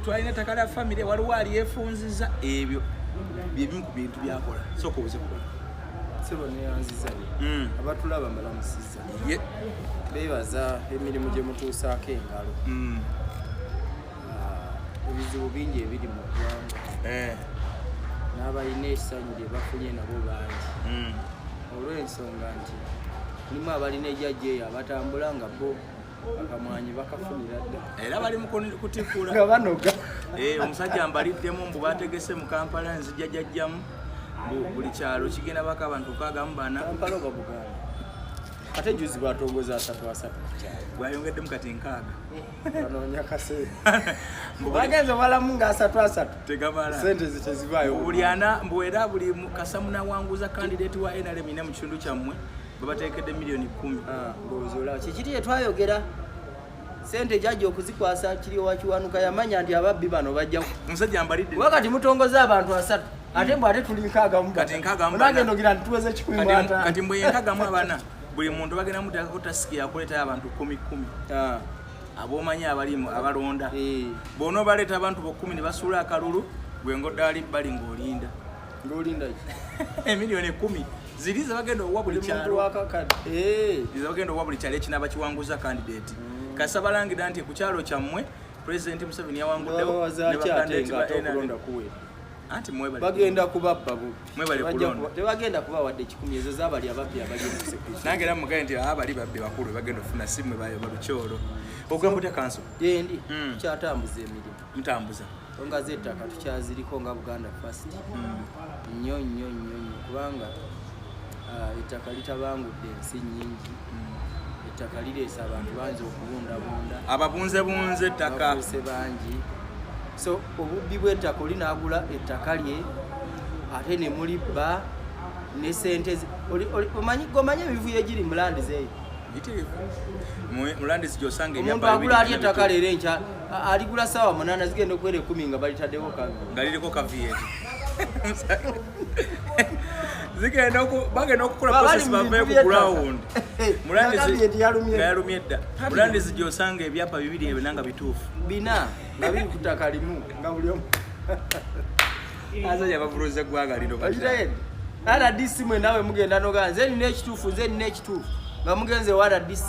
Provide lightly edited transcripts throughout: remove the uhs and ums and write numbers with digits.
Twalina ettaka lya famire, waliwo alyefunziza. Ebyo byebimu ku bintu byakola. Sooka obuze kuba. Sebo, neyanziza. Abatulaba mbalamusiza. Bebaza emirimu gye mutuusaako engalo. Ah, ebizibu bingi ebiri mu ggwanga, n'abalina essanyu lye bafunye nabo bangi, olw'ensonga nti mulimu abalina ejjajja eyo abatambula nga bo akamwanyi bakafunira dda. Era bali mu kutikula. Nga banoga. Eh, omusajja mbaliddemu mbu bategese mu Kampala nzija jajjamu mbu buli kyalo kigenda bako abantu 64. Kampala oba Buganda? Ate juzi batongoza asatu asatu ku kyalo. Bwayongeddemu kati 60. Banoonya kaseera. Mbu bagenze balamu nga asatu asatu. Tegamala. Sente zitezivaayo. Mbu buli ana, mbu era buli kasa munawanguza candidate wa NRM ine mu kitundu kyammwe babateekedde miliyoni 10. Ah, ndowooza olaba kikiri etwayogera sente jajja okuzikwasa kiri owakiwanuka yamanya nti ababbi bano bajja. Omusajja mbalidde. Kuba kati mutongoza abantu asatu, ate mbw ate tuli 64. Kati 64. Onagenda ogira nti tuweze kikumi mu ataano. Kati mbwe 64, buli muntu bagenda muteekako tasiki yakuleetayo abantu kumi kumi. Ah, abomanyi abalimu abalonda. Bw'onoobaleeta abantu bo 10 ne basuula akalulu, gwe ngoddaali bbali ng'olinda. Ng'olinda ki? Emiliyoni 10 ziri ze bagenda owa buli buli muntu kyalo. Wakakadde. Ze bagenda owa buli kyalo ekinaaba kiwanguza candidate. Kasa balangira nti ku kyalo kyammwe Pulezidenti Museveni yawanguddewo Babawaza ne ki ate bakandidate nga ba ate NRM. okulonda kuwera? Anti mwebale. Bagenda kubabba bubbi. Mwebale kulonda. Tebagenda kuba wadde 100, ezo zabali ababbi abali mu security. Nange era mugaye nti abali babbi bakulu bagenda okufuna, si mmwe bayo balukyolo. Ogamba otya kanso? Gyendi. Tukyatambuza emirimu. Mutambuza. Ensonga z'ettaka tukyaziriko nga Buganda First nnyo nnyo nnyo nnyo, kubanga ettaka litabangudde ensi nnyingi. Ettaka lireese abantu bangi okubundabunda. Ababunzebunze ettaka. Bafuuse bangi. So obubbi bw'ettaka, oli n'agula ettaka lye ate ne mulibba ne sente omanyi gomanyi emivuyo egiri mu land zeeyo. Bitirivu. Mu lands gyosanga Omuntu ebyapa agula bibiri ali ettaka leero, enkya aligula saawa 8, zigenda okuwera 10 nga balitaddewo kavi. Nga liriko caveat. Zigenda bagenda okukola Bali process mu bave bintu ku by'ettaka. ground. Mu lands Caveat yalumye. Nga yalumye dda. Mu lands gyosanga ebyapa bibiri ebina nga bituufu. Bina nga biri ku ttaka limu nga buli omu. Abasajja bavuluza eggwanga lino. Okitegeera? RDC mwe nawe mugenda nogaa nze nina ekituufu, nze nina ekituufu, nga mugenze wa RDC.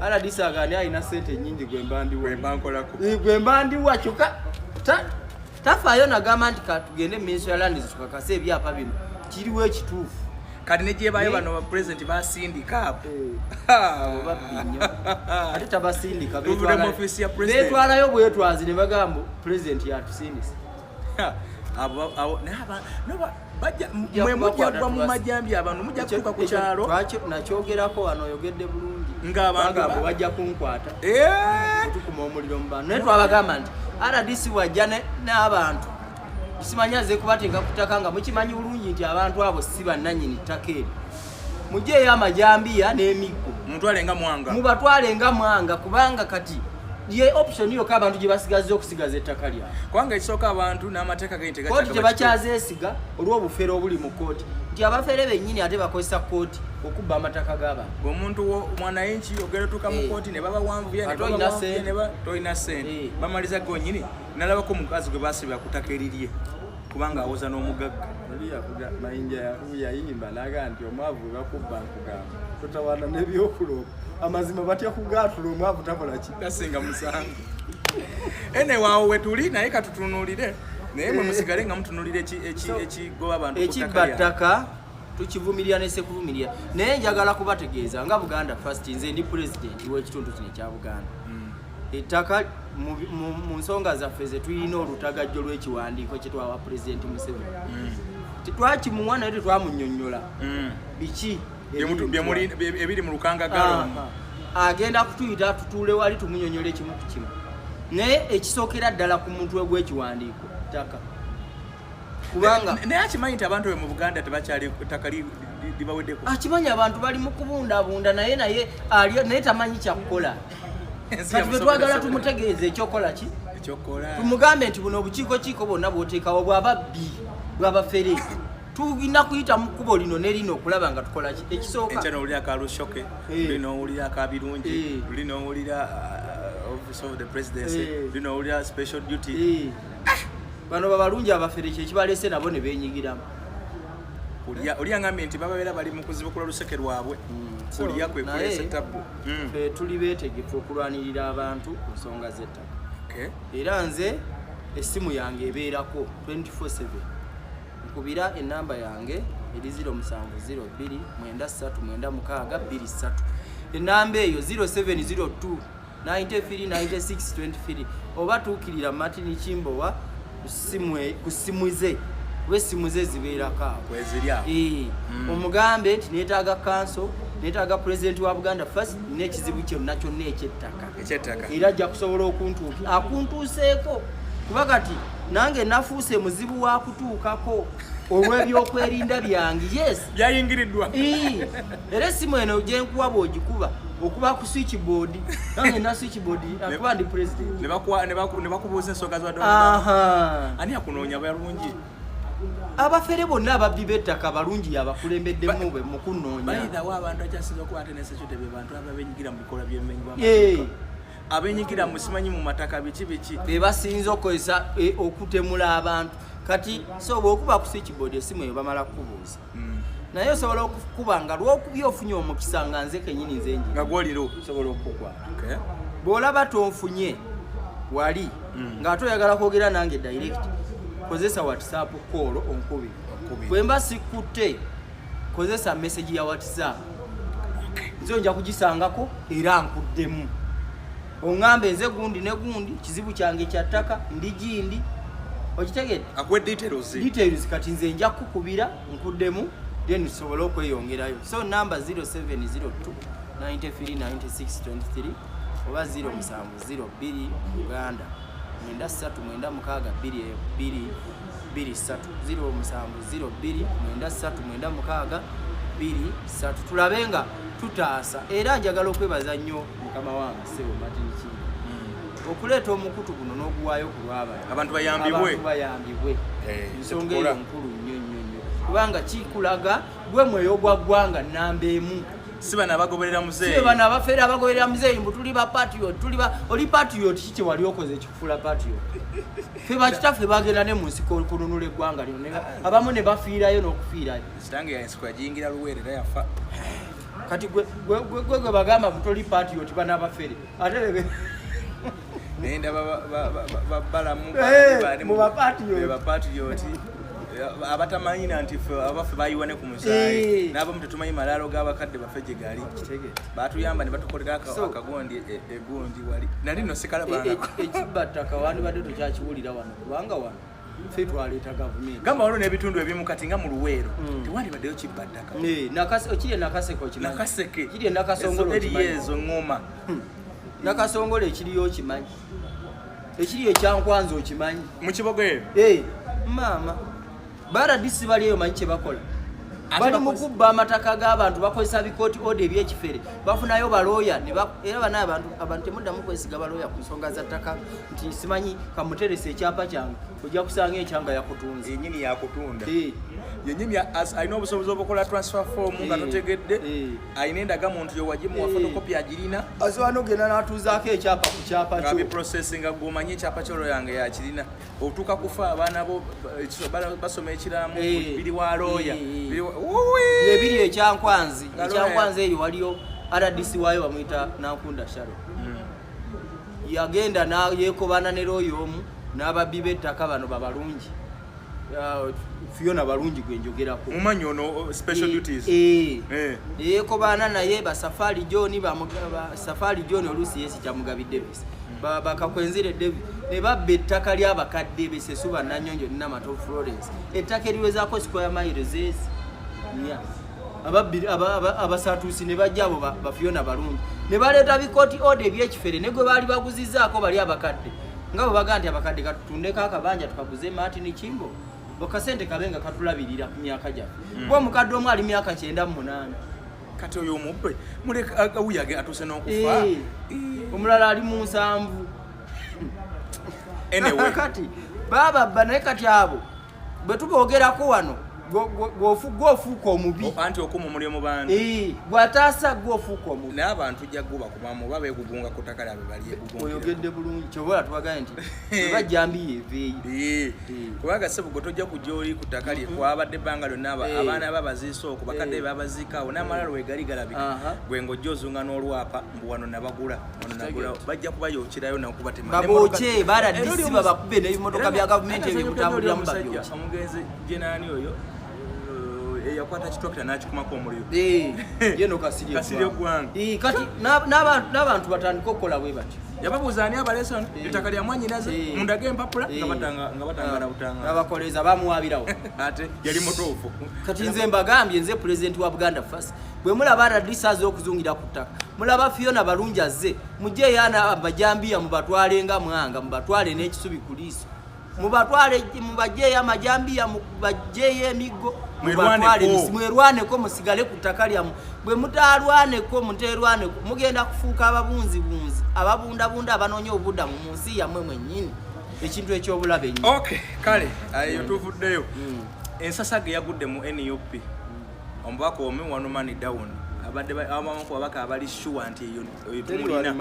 RDC agani alina sente nyingi, gwe mbandiwa. Bwe nkolako. Eh, gwe mbandiwa. Kyokka tafaayo nagamba nti katugende mu ministry ya lands tukakase ebyapa bino kiriwo ekituufu. Kati ne gyebayo Ne- bano ba president basindika abo. Abo babbi nnyo, ate tabasindika. Tuvudde mu office ya president. Beetwalayo bwetwazi ne bagamba president yatusindise. Abo naye no bajja Mujja mwe mujja kubakwata gwa mu majambi, abantu mujja kutuuka ku kyalo. Nakyogerako wano, oyogedde bulungi. Ng'abantu Bagamba bajja kunkwata. Tukuma omuliro mu bantu, naye twabagamba nti RDC bwajja n'abantu simanya aze kubateeka ku ttaka nga mukimanyi bulungi nti abantu abo si bannannyini ttaka eryo, mugyeyo amajambiya n'emiggo. Mutwale nga mwanga. Mubatwale nga mwanga, kubanga kati ye option yokka abantu gye basigazza okusigaza ettaka lyabwe. Kubanga ekisooka abantu n'amateeka gani. Kooti tebakyazeesiga olw'obufere obuli mu kooti, nti abafere bennyini ate bakozesa kooti okubba amataka g'abantu. Omuntu mwananchi ogenda otuuka mu kooti ne babawanvuya ne Ate olina babawanvuya ssente. ne tolina ssente. Bamaliza gonyini. Nalabako omukazi gwe basibira ku ttaka erirye kubanga awoza n'omugagga. Oli yakuga Mayinja yayimba naga nti omwavu bwe bakubba, nkugamba totawaana n'ebyokuloopa, amazima batya kugaatula, omwavu takola ki? Tasinga musango. Ene waawo wetuli, naye katutunuulire, naye mwe musigale nga mutunuulira So, ekigoba abantu ku ttaka ekibba lyabwe. ttaka tukivumirira ne sekuvumirira, naye njagala kubategeeza nga Buganda First, nze ndi pulezidenti w'ekitundu kino ekya Buganda. Ettaka mu nsonga zaffe ze tulina olutagajjo lw'ekiwandiiko kyetwawa Pulezidenti Museveni. Tetwakimuwa, naye tetwamunnyonnyola biki ebiri mu Ebiri mu lukangagalo. Aha. Agenda kutuyita tutuule wali tumunyonyola ekimu ku kimu, naye ekisookera ddala ku mutwe gw'ekiwandiiko ttaka, kubanga Naye akimanyi nti abantu be mu Buganda tebakyali ttaka libaweddeko. Akimanyi, abantu bali mu kubundabunda, naye ali naye tamanyi kyakukola. Ensi Kati bwe twagala yamusobola. tumutegeeze ekyokola ki? Ekyokola. Tumugambe nti buno obukiiko bwonna bwoteekawo bwababbi, bwabafere, tulina kuyita mu kkubo lino ne lino okulaba nga tukola ki ekisooka. Enkya nowulira aka Lushoke, luli nowulira aka Birungi, luli nowulira Office of the Presidency. Lino owulira special duty. Bano babalungi abafere kyekibalese nabo ne benyigiramu. Oli agambye nti bababeera bali mu kuzibukula luseke lwabwe. Kulya kwe Naye, kuleese tabbu. Ffe tuli beetegefu okulwanirira abantu ku nsonga z'ettaka. Era nze essimu yange ebeerako 24/7. Nkubira enamba yange eri 0702 9396 23. Enamba eyo 0702 93 96 23, oba tuukirira Martin Kimbowa ku ssimu ze, kuba essimu ze zibeerako awo. Kweziri awo. Omugambe nti neetaaga kanso, neetaaga pulezidenti wa Buganda First n'ekizibu kyonna kyonna ekyettaka. Ekyettaka. Era ajja kusobola okuntuuka akuntuuseeko, kuba kati nange nafuuse muzibu wa kutuukako olw'ebyokwerinda byange, yes. Byayingiriddwa. Era essimu eno gyenkuwa bw'ogikuba okuba ku switchboard, nange na switchboard akuba ndi president. Ne bakubuuza ensonga za ani akunoonya balungi. Abafere bonna ababbi b'ettaka balungi yabakulembeddemu be mukunoonya. Bayithawo abantu akyasinza okuba ate nesecurity be bantu ababenyigira mu bikolwa by'emenyi Eh. abenyigira mu simanyi mu mataka biki biki. Be basinze okukozesa okutemula abantu kati. So bw'okuba ku switchboard essimu eyo bamala kukubuuza, naye osobola okukuba nga lwokubya ofunye omukisa nga nze kenyini nze nji nga gwoliro osobola okukukwata. Bw'olaba tonfunye wali ng'ate oyagala kwogera nange direct, kozesa WhatsApp call onkubi. Onkubire. Bwe mba sikutte, kozesa message ya WhatsApp, nze nja kugisangako era nkuddemu oŋŋambe nze gundi ne gundi, kizibu kyange kya ttaka, ndi gindi, okitegedde? Akuwe details. Details. Kati nze nja kukubira nkuddemu, then tusobole okweyongerayo. So namba 0702 93 96 23 oba 0702 Uganda 93 96 2 2 3, 0702 93 96 23. Tulabe nga tutaasa. Era njagala okwebaza nnyo mukama wange Sebo Martin Kinga okuleeta omukutu guno n'oguwaayo ku lw'abantu. Abantu bayambibwe. Abantu bayambibwe. Ensonga Tetukola. eyo nkulu nnyo nnyo nnyo, kubanga kikulaga gwe mweyo gwa ggwanga namba emu. Si bano abagoberera muzeeyi. Sibe bano abafeera abagoberera muzeeyi mbu tuli ba patriot, tuli ba oli patriot ki? Kyewali okoze ekikufuula patriot? Ffe bakitaffe bagenda ne mu nsiko kununula eggwanga lino, abamu ne bafiirayo n'okufiirayo. Kitange ensiko yagiyingira Luweero era yafa. Kati gwe bagamba mbu toli patriot, bano abafere ate Naye ndaba balamu Mu ba patriot. Bapatriot abatamanyina nti ffe abaffe bayiwa ne ku musaayi. N'abamu tetumanyi malaalo g'abakadde baffe gye gali. Batuyamba ne batukolera akagondi egundi wali nali no sikalabangako. Ekibba ttaka wandibadde tokyakiwulira wano, kubanga wano ffe twaleeta gavumenti. Gamba waliwo n'ebitundu ebimu kati nga mu Luweero tewandibaddeyo kibba ttaka. Okiri e Nakaseke okimanyi? Nakaseke. Kiri e Nakasongola Ezo eriyo okimanyi? ezo ŋŋoma. Nakasongola ekiriyo okimanyi? Ekiri ekyankwanza okimanyi? Mu Kibogo eyo. Maama baradisi bali eyo, manyi kyebakola? Ate Bali mu kubba amataka g'abantu, bakozesa bikooti order ebyekifere, bafunayo balooya era banaye abantu temuddamu kwesiga balooya ku nsonga za ttaka nti simanyi kamuteresa ekyapa kyange, ojja kusanga ekyanga yakutunze. Yenyini yakutunda. Yenyini alina obusobozi obukola transfer form nga totegedde. Alina endagamuntu yowagimuwa, photocopy agirina. Asobola nogenda n'atuuzaako ekyapa ku kyapa Nga kyo. Biprocessinga gwomanyi ekyapa kyolo yange yakirina, otuuka kufa abaana bo basoma ekiramu biri wa looya. Wuwi! Ebiri ekyankwanzi. Nga Ekyankwanzi eyo waliyo RDC waayo bamuyita Nankunda Sharo. Yagenda yekobana ne looya omu n'ababbi b'ettaka bano babalungi. Fiona Balungi gwe njogerako. Mumanyi ono special duties. Yekobaana naye basafari John, Safari John, oluusi yesi kyamugabi Davis, Bakakwenzire Davis, ne babba ettaka ly'abakadde besesuba Nanyonjo Namato Florence, ettaka eriwezaako square miles ezi 4. Abasatuusi ne bajja abo bafiona Balungi ne baleeta bikooti order ebyekifere ne gwe baali baguzizaako bali abakadde, nga bwe bagaa nti abakadde katutundeko akabanja tukaguze Martin Kimbo, akasente kabe nga katulabirira ku myaka gyaffe, kuba omukadde omu ali myaka 98. Kati oyo omubbe muleka wuyage atuuse n'okufa. Omulala ali mu 70. Anyway. Kati bababba, naye kati abo bwe tuboogerako wano Gwofuuka omubi. Anti okuma omuliro mu bantu. Gwataasa gwofuuka omubi. Naye abantu ojja gubakubamu oba beegugunga ku ttaka lyabwe balyegugungira. Oyogedde bulungi, kyoba ola tubagaye nti bajjambiyo eveeyo. Kubanga sebugo tojja kujja oli ku ttaka lye kwabadde ebbanga lyonna, abaana babaziise okwo, bakadde babaziikaawo n'amalalo wegali galabika, gwe ng'ojja ozunga n'olwapa mbu wano nabagula, wano nagula, bajja kubayokerayo nakubatema. Babookye, ba RDC babakube n'ebimotoka bya gavumenti ebyo ebitambuliramu babyokye. Omugenzi Jenaani oyo eyakwata kitwakita n'akikumako omuliro. Yeno Kasirye. Kasirye Ggwanga. Kati n'abantu batandika okukola bwe batyo. Yababuuza ani abaleese wano, ettaka lya mwannyinaze, mundage empapula, nga batangala butangala. Abakoleza bamuwabirawo. Ate yali mutuufu. Kati nze mbagambye, nze pulezidenti wa Buganda First, bwe mulaba RDC azze okuzungira ku ttaka, mulaba Fiona Balungi azze, mugyeyo ana abajambiya mubatwale nga mwanga, mubatwale n'ekisubi ku liiso, mubatwale, mubagyeyo amajambiya, mubagyeyo emiggo, mubatwale, mwerwaneko, musigale ku ttaka lyammwe. Bwe mutalwaneko, muterwaneko, mugenda kufuuka ababunzibunzi, ababundabunda, abanoonya obuddamu mu nsi yammwe mwennyini, ekintu ekyobulabe ennyo. Okay, kale eyo tuvuddeyo. Ensasage yagudde mu NUP, omubaka omu one man down, abadde abamu ku babaka abali sure nti eyo tumulina.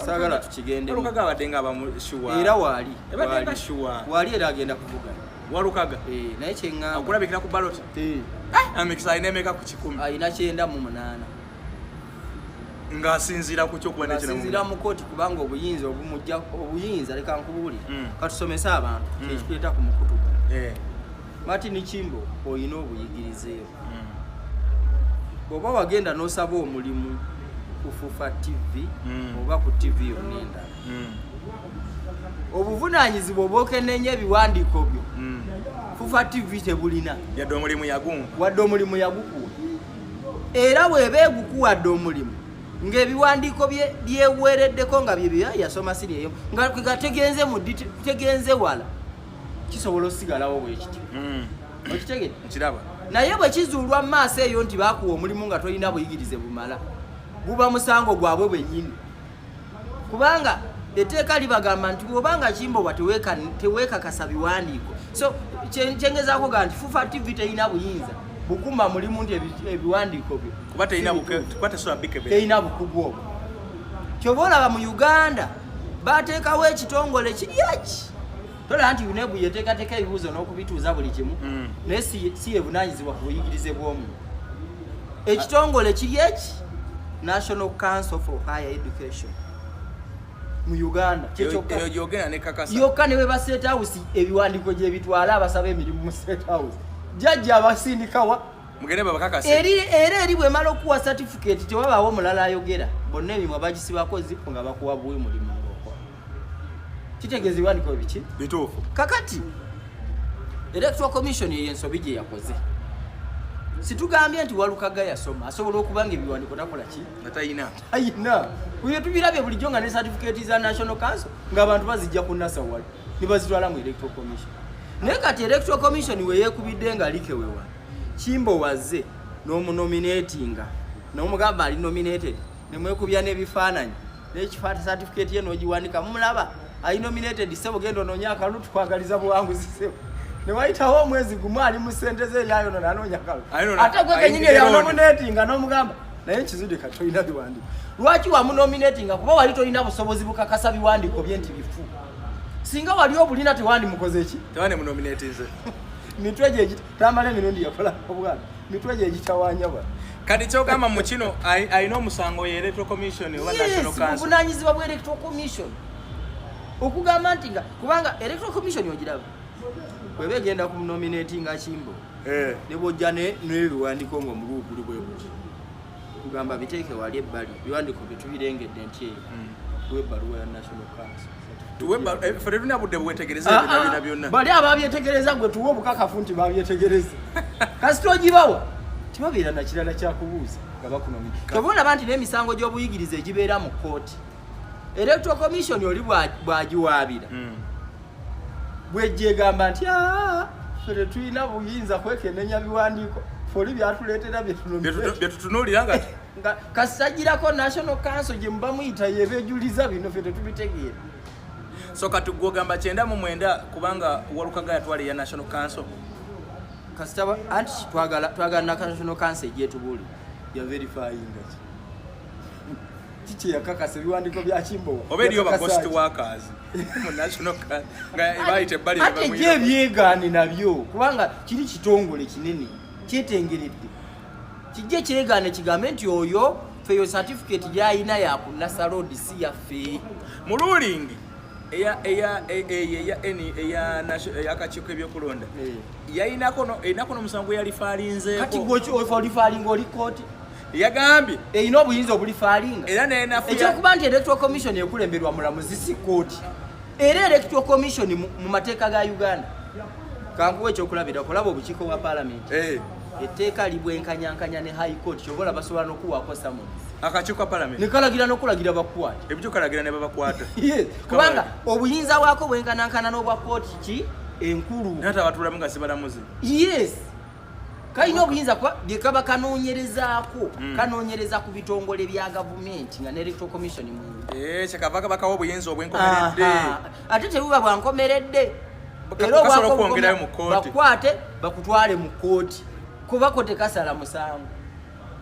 Saagala tukigendemu. Walukaga abadde nga abamu sure. Era waali. Ebadde nga sure. Waali era agenda kuvuganya. Walukaga Naye kyeŋŋamba okulabikira ku ballot, amikisa alina emeka ku 100? Alina 98. Ng'asinziira ku kyokuba Ng'asinziira mu kooti, kubanga obuyinza obumujja obuyinza, leka nkubuulire. Katusomese abantu, kyekituleeta ku mukutu guno. Martin Kimbo, olina obuyigirizeewo. Bw'oba wagenda n'osaba omulimu ku Fufa TV oba ku TV yonna endala, obuvunaanyizibwa obwokenneenya ebiwandiiko byo Fufa TV tebulina. Yadde omulimu yagumpa. Wadde omulimu yagukuwa, era bw'eba egukuwadde omulimu ng'ebiwandiiko byeweereddeko nga bye yasoma siri eyo nga nga tegenze mu tegenze wala, kisobola osigalawo bwe kityo. Okitegedde? Nkiraba. Naye bwe kizuulwa mu maaso eyo nti baakuwa omulimu nga tolina buyigirize bumala, guba musango gwabwe bwennyini, kubanga etteeka libagamba nti bw'obanga Kimbowa teweekakasa biwandiiko. So kyengezaako gaa nti Fufa TV terina buyinza bukuma mulimu nti ebiwandiiko byo kuba terina kuba tesobola bikebera. Terina bukugu obwo. Kyova olaba mu Uganda bateekawo ekitongole kiri eki, tolaba nti UNEB yeteekateeka ebibuuzo n'okubituuza buli kimu, naye si yebunaanyizibwa ku buyigirize bw'omuntu. Ekitongole kiri eki, National Council for Higher Education mu Uganda, kyekyokka. Eyo gyogenda nekakasa. Yokka ne weba State House ebiwandiiko gye bitwala. Abasaba emirimu mu State House, jjajja abasindikawa? Mugende babakakase. Eri era eri bwemala okuwa certificate, tewabaawo omulala ayogera, bonna emimwa bagisibako zipu nga bakuwa buwi mulimu ng'okola. Kitegeeza ebiwandiiko biki? Bituufu. Kakati Electoral Commission eyo ensobi gye yakoze, situgambye nti Walukaga yasoma, asobola okuba nga ebiwandiiko takola ki? Nga talina. Ayina. Uyo tubirabye bulijjo nga ne certificate za National Council ng'abantu bazijja ku NASA wali ne bazitwala mu Electoral Commission. Naye kati Electoral Commission weyeekubidde nga likewewa Kimbo wazze n'omunominatinga n'omugamba ali nominated, nemwekubya n'ebifaananyi n'ekifa certificate ye n'ogiwanika, mumulaba ali nominated, sebo genda onoonye akalulu, tukwagaliza buwanguzi sebo. Ne wayitawo omwezi gumu, ali mu ssente ze eryayono nanoonya kalulu. Ate gwe kenyini eyanominatinga n'omugamba naye nkizudde kati tolina biwandiiko. Lwaki wamunominatinga? Kuba wali tolina busobozi bukakasa biwandiiko bye nti bifu. Singa wali obulina tewandimukoze ki? Tewandimunominatinze. Mitwe gye tamala emirundi yakola obwana, mitwe gye gitawanya bano. Kati kyogamba mu kino alina omusango ye Electoral Commission oba National Council? Buvunanyizibwa bwa Electoral Commission okugamba nti nga kubanga Electoral Commission ogiraba bweba egenda ku nominatinga Kimbo, ne bwojja n'ebiwandiiko ng'omugugu guli bwe guti, kugamba biteeke wali ebbali, biwandiiko byetubirengedde nti eyo tuwe ebbaluwa ya National Council. Ffe tetulina budde bwetegereza ebyo byonna byonna. Bali ababyetegereza, gwe tuwe obukakafu nti babyetegereza. Kasita ogibawa tibabeera nakirala kyakubuuza nga bakunomina. Kyova olaba nti n'emisango gy'obuyigirize egibeera mu kkooti, Electoral Commission oli bw'agiwaabira, bwejja egamba nti, "Aa, ffe tetulina buyinza kwekenenya biwandiiko, ffe oli byatuleetera byetunominate." Byetutunuulira nga Nga kasitagirako National Council gye muba muyita yebeejuliza bino, ffe tetubitegeera. So kati gwogamba 99 kubanga Walukaga yatwala eya National Council. Kasita anti twagala National Council ejetubuuli ya verifyinga ki kiki yakakasa ebiwandiiko bya Kimbowa oba eriyo ba ghost workers mu National Council nga bayita ebbali ate gye ebyegaane nabyo kubanga kiri kitongole kinene kyetengeredde kijje kyegaane kigambe nti oyo feyo certificate gy'alina ya ku Nasser Road si yaffe. Mu ruling ey'akakiiko ebyokulonda yayinako n'omusango gwe yalifaalinzeeko. Kati gwe olifaalinga oli kooti yagambye erina obuyinza obulifaalinga era nenafu ekyokuba nti Electoral Commission ekulemberwa mulamuzi si kooti. Era Electoral Commission mu mateeka ga Uganda kankuwa ekyokulabirako olaba obukiiko bwa Parliament etteeka libwenkanyankanya ne High Court kyobola basobola n'okuwaako summons akakiiko ka Parliament ne kalagira n'okulagira bakukwate ebyo kalagira ne babakwata. Kubanga obuyinza bwako bwenkanankana n'obwa kooti ki enkulu naye abatulamu nga sibalamuzi. Yes, kalina obuyinza kuba bye kaba kanoonyerezaako kanoonyereza ku bitongole bya gavumenti nga ne Electoral Commission munda. Kyekava bakawa obuyinza obwenkomeredde ate tebuba bwankomeredde era obwako okwongerayo mu kooti bakwate bakutwale mu kooti kubako tekasala musango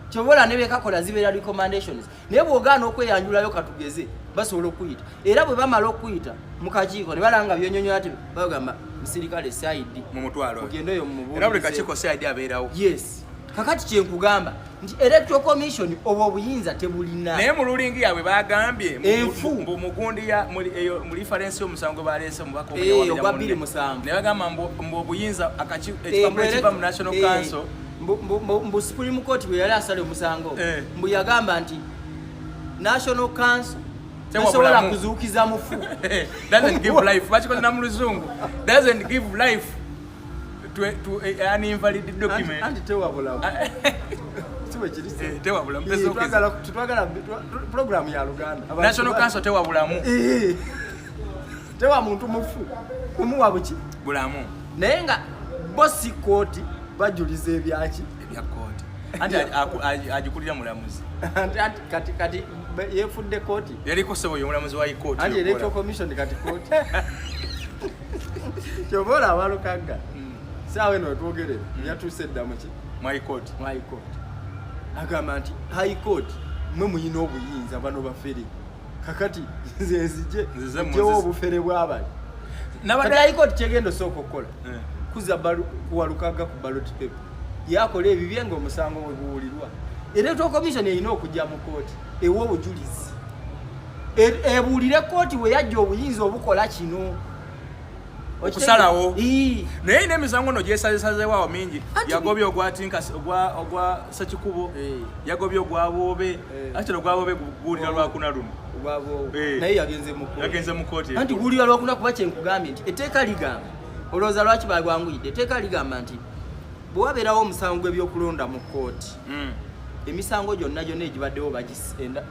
kyobola ne bekakola zibeera recommendations naye bw'ogaana okweyanjulayo katugeze basobola okuyita era bwe bamala okuyita mu kakiiko ne balanga byonyonyola ti bagamba musirikale CID mu mutwalo ogende oyo mumubuulize era buli kakiiko CID abeerawo. Yes, kakati kyenkugamba nti Electoral Commission obwo obuyinza tebulina naye mu ruling yaabwe bagambye enfu mugundi mu reference y'omusango baleese omubaka ogwa 27 ne bagamba mbu obuyinza ekipapula ekiva mu National Council mbu Supreme Court bwe yali asala omusango mbu yagamba nti National Council tesobola kuzuukiza mufu. Doesn't give life bakikoze na mu luzungu doesn't give life to an invalid document. Anti tewabulamu tewabulamu tetwagala program ya Luganda. National Council tewabulamu tewa muntu mufu kumuwa buki bulamu naye nga bosi kooti bajuliza ebyaki ebya kooti anti agikulira mulamuzi anti kati yefudde kooti yaliko ssebo ye mulamuzi wa kooti anti Electoral Commission kati kooti kyova olaba Walukagga saawa eno wetwogerera yatuuse edda muki mu High Court. Mu High Court agamba nti High Court mwe muyina obuyinza bano bafere kakati nze nzije njewo obufere bw'abali kati High Court kyegenda osooka okukola kuza Walukagga ku ballot paper yakola ebibye ng'omusango bwe guwulirwa. Electoral Commission erina okujja mu kooti ewa obujulizi ebuulire kooti we yajja obuyinza obukola kino okusalawo naye ina emisango no gyesazesazeewo mingi yagobye ogwa Tinkasi ogwa Sekikubo yagobye ogwa Boobe actually ogwa Boobe guwulira lwakuna luno naye yagenze mu kooti anti guwulira lwakuna kuba kyenkugambye nti etteeka ligamba olowooza lwaki bagwanguyidde etteeka ligamba nti bwe wabeerawo omusango gw'ebyokulonda mu kooti emisango gyonna gyonna egibaddewo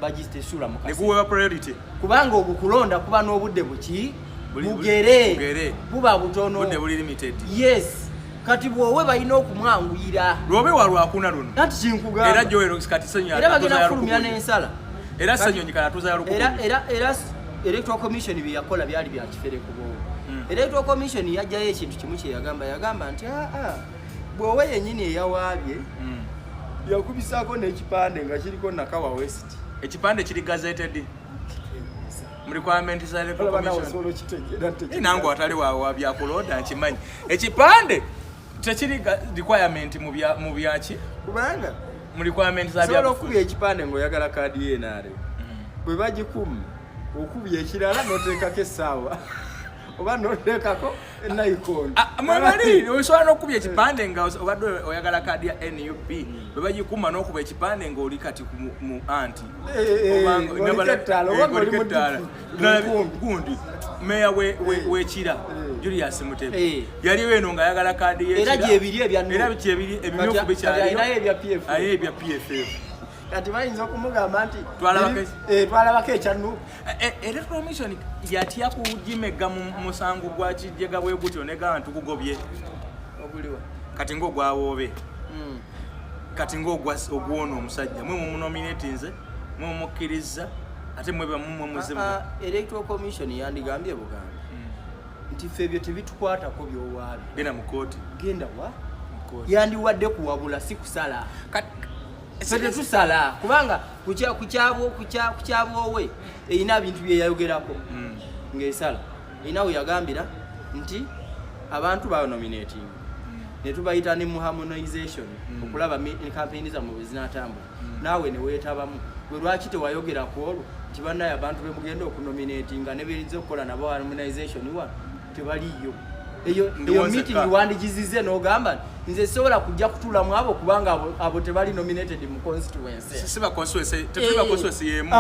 bagitesula mu kaseera priority kubanga ogukulonda kuba n'obudde buki bugere buba butono budde buli limited. Yes, kati bwowe balina okumwanguyira lwobe wa lwakuna luno anti kinkugamba era Joel kati Ssenyonyi era bagenda kufulumya n'ensala era Ssenyonyi kati atuuza ya lukumi era Electoral Commission bye yakola byali bya kifere ku bwowe. Electoral Commission yajjayo ekintu kimu kye yagamba nti bwowe yennyini eyawaabye yakubisaako n'ekipande nga kiriko Nakawa West ekipande kiri gazetted mu requirement za Electoral Commission nange atali wa byakulonda nkimanyi ekipande tekiri requirement mu byaki kubanga mu requirement za bya okubya ekipande ng'oyagala kaadi ye NRA bwe bagikuma okubya ekirala n'oteekako essaawa oba n'oteekako enayikondo mwebali osobola n'okubya ekipande nga obadde oyagala kaadi ya NUP bwe bagikuma n'okuba ekipande ng'oli kati mu anti gundi meya w'Ekira Julius Mutebi yaliwo eno ng'ayagala kaadi y'Ekira era gyebiri era gyebiri ebimyufu bikyaliyo ebya PFF kati bayinza okumugamba nti twalabako ekya NUP. Electoral Commission yatya kugimegga mu musango gwa kijega bwe gutyo negamba ntukugobye oguliwa kati ng'ogwawoobe kati ng'ogwona omusajja mwe mumunominatinze mwe mumukkiriza Ate mwe bamumwe muzimu. Electoral Commission yandigambye bugambi nti ffe ebyo tebitukwatako byowaabi. Genda mu kooti. Genda wa? Yandiwadde kuwabula, si kusala. Ffe tetusala, kubanga kukyabwowe erina bintu byeyayogerako ng'esala. Erina we yagambira nti abantu banominating ne tubayita ne mu harmonization okulaba campaign zammwe bwe zinatambula, naawe ne weetabamu. Gwe lwaki tewayogera ku olwo nti bannaye abantu bemugenda okunominatinga ne berinza okukola nabo harmonization wano tebaliiyo? Eyo Ndiwo eyo meeting nzekka. Wandigizize n'ogamba nze sobola kujja kutuulamu abo kubanga abo tebali nominated mu constituency. Siba constituency, tetuliba constituency yemu.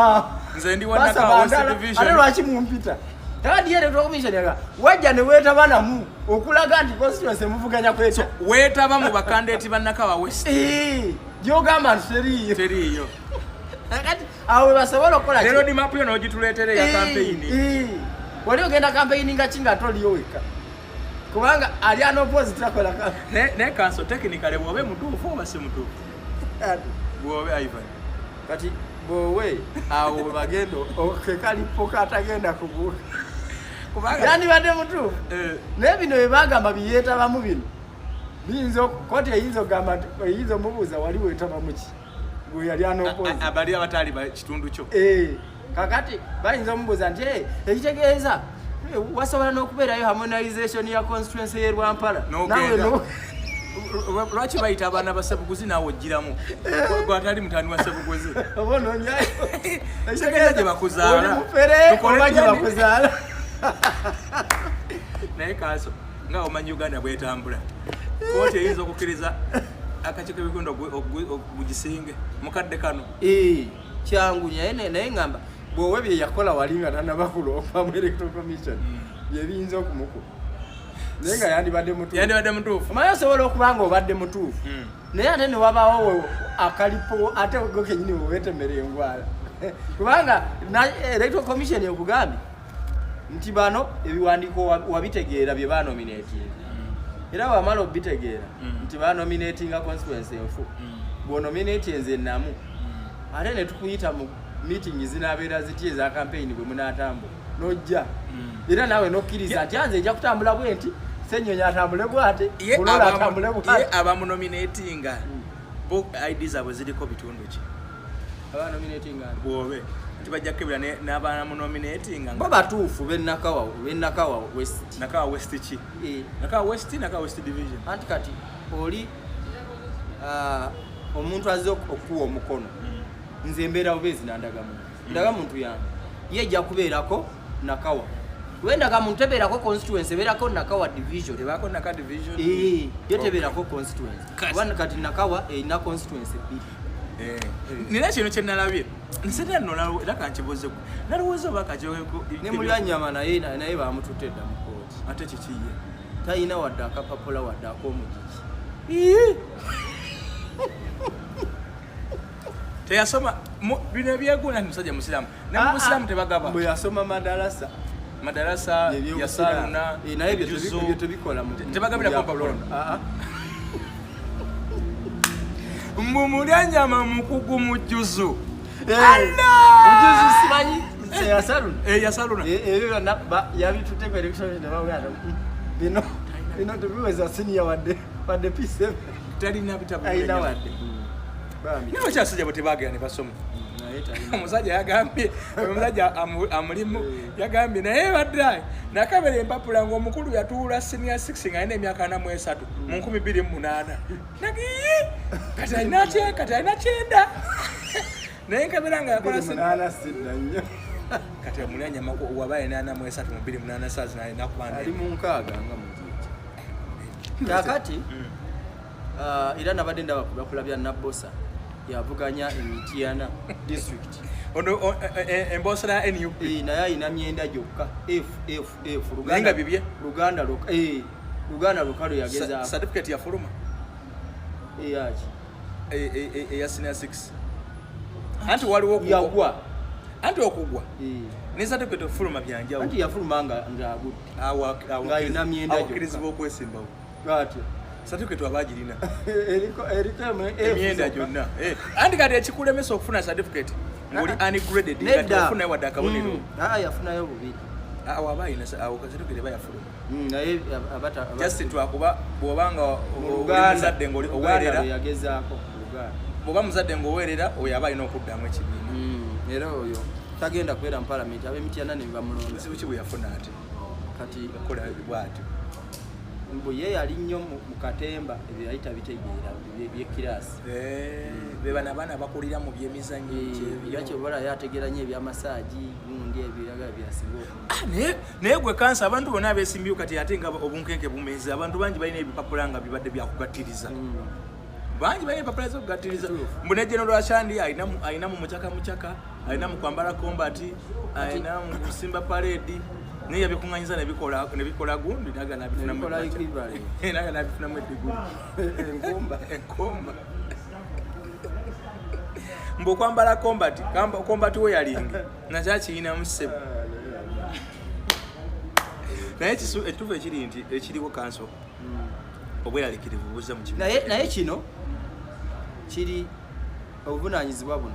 Nze ndi wa Basaba Nakawa West ndala, Division. Ate lwaki mumpita? Kakati ye Electoral Commission yaga wajja ne weetaba namu okulaga nti constituency muvuganya kweta. Weetaba mu bakandidate ba Nakawa West. Gyogamba nti teriiyo. Teriiyo. Kakati awo we basobola okukola ki? Leero di map yo n'ogituleetera eya campaign. Wali ogenda campaign nga ki nga toliyo wekka, kubanga ali unopposed takola campaign. Ne kanso technically bw'obe mutuufu oba si mutuufu? Bw'obe Ivan. Kati bwowe awo we bagenda kekalipo katagenda kubuuka. Kubanga Yandibadde mutuufu, naye bino bye bagamba biyeetabamu bino biyinza kooti eyinza okugamba nti eyinza omubuuza wali weetabamu ki gwe yali unopposed. Abali abatali ba kitundu kyo. Kakati bayinza omubuuza nti ekitegeeza wasobola n'okubeerayo harmonization ya constituency y'e Rwampara. N'ogenda. Naawe Lwaki bayita abaana ba Ssebuguzi naawe ogiramu gwatali mutani wa Ssebuguzi? Oba onoonyayo. Kitegeeza gye bakuzaala. Oli mufere Tukole oba gye tutya? bakuzaala. Naye kanso nga omanyi Uganda bwetambula, kooti eyinza okukkiriza akakiiko k'ebikonde gugisinge mukadde kano? Kyangu, naye naye ngamba bwowe bye yakola wali nga tanaba kulomba mu Electoral Commission bye biyinza okumukuba, naye nga yandibadde mutuufu. Yandibadde mutuufu. Omanyi osobola okuba nga obadde mutuufu, naye ate ne wabaawo akalipo, ate go kenyini wewetemera engwala, kubanga Electoral Commission ekugambye nti bano ebiwandiiko wabitegeera bye banominatinga, era wamala obitegeera nti banominatinga constituency enfu, bw'onominate nze namu, ate ne tukuyita mu meeting zinaabeera ziti eza campaign bwe munaatambula n'ojja, era naawe nokkiriza nti anze nja kutambula bwe nti, Ssenyonyi atambule bw'ati, Ye Bulola atambule ye bw'ati. Abamunominatinga bo ID zaabwe ziriko bitundu ki? Abanominatinga? Bwobe nti bajja kukebera n'abamunominatinga. Bo batuufu b'e Nakawa West. Nakawa West ki? Nakawa West, Nakawa West Division. Anti kati oli omuntu azze okuwa omukono, nze mbeera bubeezi nandagamuntu, ndagamuntu yange ye ejja kubeerako Nakawa, kuba endagamuntu tebeerako constituency, ebeerako Nakawa Division. Ebaako Naka Division. Yo tebeerako constituency. Kuba kati Nakawa erina constituency bbiri. Nina kino kyenalabye nsera nno, era kankibuuze, nalowooza oba kakyogeko. Ne Mulyanyama naye bamututte dda mu kooti. Ate kikiye? Talina wadde akapapula wadde ak'omugigi. Teyasoma bino ebyegula nti musajja musiraamu, ne mu busiraamu tebagaba. Bwe yasoma madarasa. Madarasa. Ebyobusiraamu. Yasaluna. Naye ebyo juzu. Ebyo tebikola Tebagabirako mu mpapula. byakulonda. Ah, ah. Mbu Mulyanyama mukugu mu juzu. Mujuzu simanyi yasaluna. Yasaluna. Ebyo byonna yabitutte ku election ne bavuga nti, bino tebiweza senior wadde P7." Talina bitabo. Alina wadde. Bambi. Naye bakyasajja bwe tebagenda ne basoma. Naye talina. Omusajja yagambye, omusajja amulimu yagambye naye badde nakabera empapula ng'omukulu yatuula senior 6 nga alina emyaka 43 mu 2008. Nagiyi kati alina 90, naye nkabera nga yakola senior 8 sidda nnyo. Kati Mulyanyama waba alina 43 mu 2008, saa zino alina kuba Ali mu 60 nga mugigi kakati. Era nabadde ndaba ku byakula bya Nabbosa, yavuganya Emityana District. Ono embosera ya NUP. Naye alina myenda gyokka, F F F. Naye nga bibye? Luganda lwokka, Luganda lwokka lwe yagezaako. Certificate yafuluma? Eyaki? Eya senior 6, anti waliwo Yagwa. Anti okugwa ne certificate ofuluma byanjawulo. Anti yafuluma nga ng'agudde. Ng'alina myenda gyokka. Awakkirizibwa okwesimbawo. Bwatyo. Certificate waba agirina. Eriko F Emyenda zokka. gyonna. Anti kati ekikulemesa okufuna certificate Ng'oli ungraded, nga tewafunayo wadde akabonero. Yafunayo bubiri. Awo aba alina, awo certificate eba yafuluma. Naye Just twakuba bw'oba nga oli muzadde ng'oli oweerera, yagezaako Luganda. Bw'oba muzadde ng'oweerera, oyo aba alina okuddamu ekibiina. Era oyo tagenda kubeera mu palamenti, ab'emityana ne bamulonda. Buzibu ki bwe yafuna ate? Kati Yakola bw'atyo. Mbu ye yali nnyo mu katemba, ebyo yali tabitegeera ebyekiraasi. Be bano abaana abakulira mu byemizannyo. Era kyobola yategeera nnyo ebyamasaagi, gundi ebyo yagala byasinga. Ah, naye gwe kansa, abantu bonna abeesimbyewo kati ate nga obunkenke bumeze, abantu bangi balina ebipapula nga bibadde byakugattiriza. Bangi balina ebipapula zokugattiriza. Mbu ne General Ashandi alina mu mucaka mucaka, alina mu kwambala combat, alina mu kusimba parade, naye yabikuŋŋanyiza nebikola gundi naga nabifunamu. Nebikola equivalent. Naga nabifunamu eddiguli. Enkumba. Enkomba. Mbu okwambala combat, combat we yalinga nakyakiyinamu ssebo. Naye ekituufu ekiri nti ekiriwo kanso, obweraliikirivu buzze mu kibiina. Naye kino kiri obuvunanyizibwa buno